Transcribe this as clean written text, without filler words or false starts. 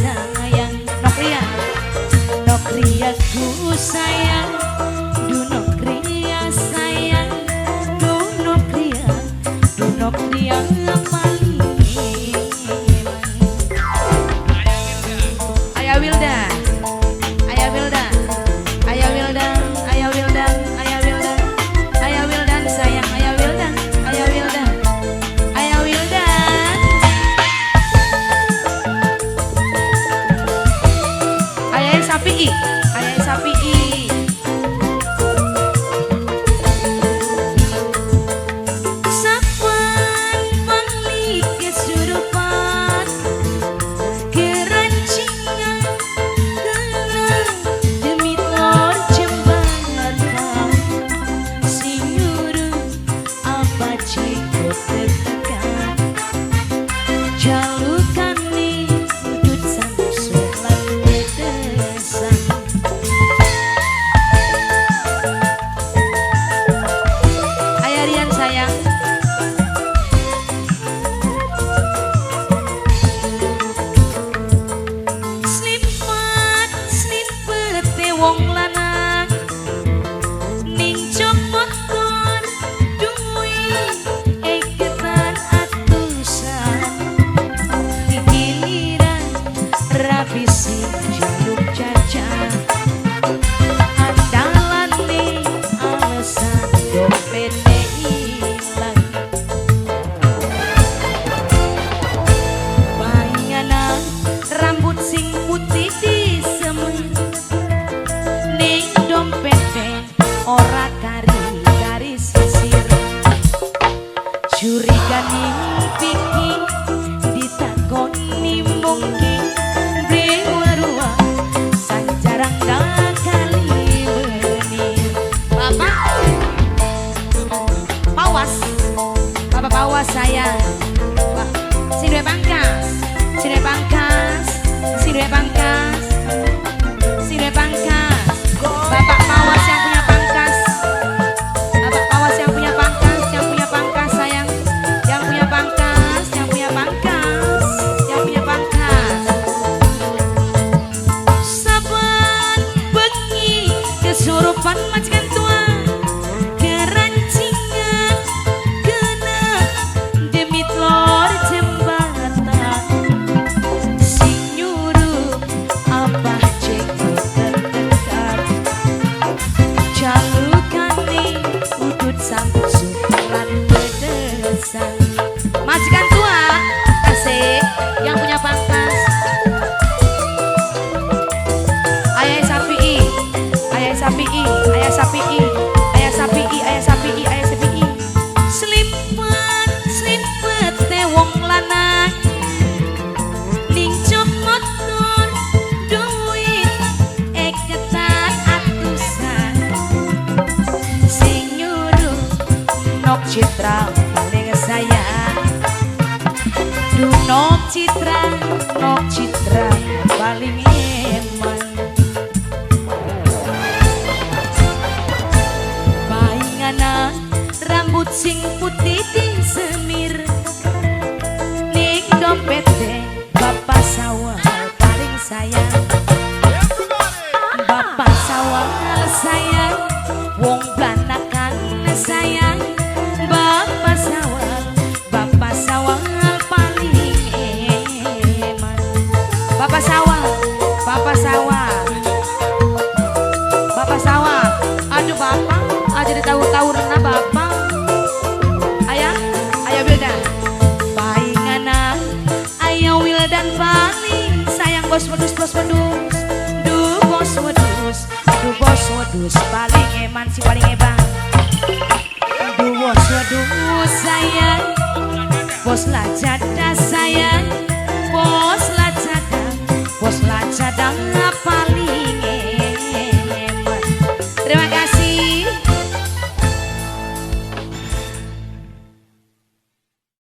sayang. Nokria, Nokria ku sayang, du Nokria sayang, du Nokria, du Nokria paling. Ayah Wilda, Ayah Wilda, Ayah Wilda, Ayah Wilda, Ayah Wilda, Ayah Wildan sayang, Ayah Wildan, Ayah Wildan, Ayah Wildan. Ayah Sapi, Ayah Sapi. Sapan balik kesurupan, kerancingan kena demi lor jembatan. Sing nyuruh apa cekot tertekan, jalukane udut samsung lan pedesan. Ayah Rian sayang. Slipat slimpete wong lanang ning jok motor duit eketan atusan. Giliran rapi sing jaluk jajan, andalane alasan dompete ilang. Bayana rambut sing putih disemen, ning dompete ora kari-kari sisir. Curiga ning piki ditakoni mungkin brewarua sanjarang kali menir. Bapak Pawas, Bapak Pawas sayang. Wah, sing duwe pangkas, sing duwe pangkas, sing duwe pangkas, sing duwe pangkas. Bapak Pawas yang punya pangkas, Bapak Pawas yang punya pangkas, yang punya pangkas sayang, yang punya pangkas, yang punya pangkas, yang punya pangkas. Saban bengi kesurupan majikan tua, kerancingan kena demi lor jembatan. Sing nyuruh apa cekot tertekan, jalukane udut samsung lan pedesan. Majikan tua asik yang punya pangkas. Ayah Sapi, Ayah Sapi, Ayah Sapi, Ayah Sapi, Ayah Sapi, Ayah Sapi. Slimpet slimpete wong lanang ning jok motor duit eketan atusan. Sing nyuruh Nok Citra paling sayang, du Nok Citra, Nok Citra paling eman. Paingana rambut sing putih disemir, ning dompete Bapak Sawal paling sayang. Bapak Sawal sayang, wong blanakan sayang. Bapak Sawal, Bapak Sawal paling eman. Bapak Sawal, Bapak Sawal, Bapak Sawal. Aduh Bapak, aja ditaur-taurna Bapak. Ayah, Ayah Wildan. Paingana, Ayah Wildan paling sayang. Bos wedus, bos wedus, duh bos wedus, duh bos wedus paling eman si paling hebat. Duh bos wedus sayang, bos lah jadah.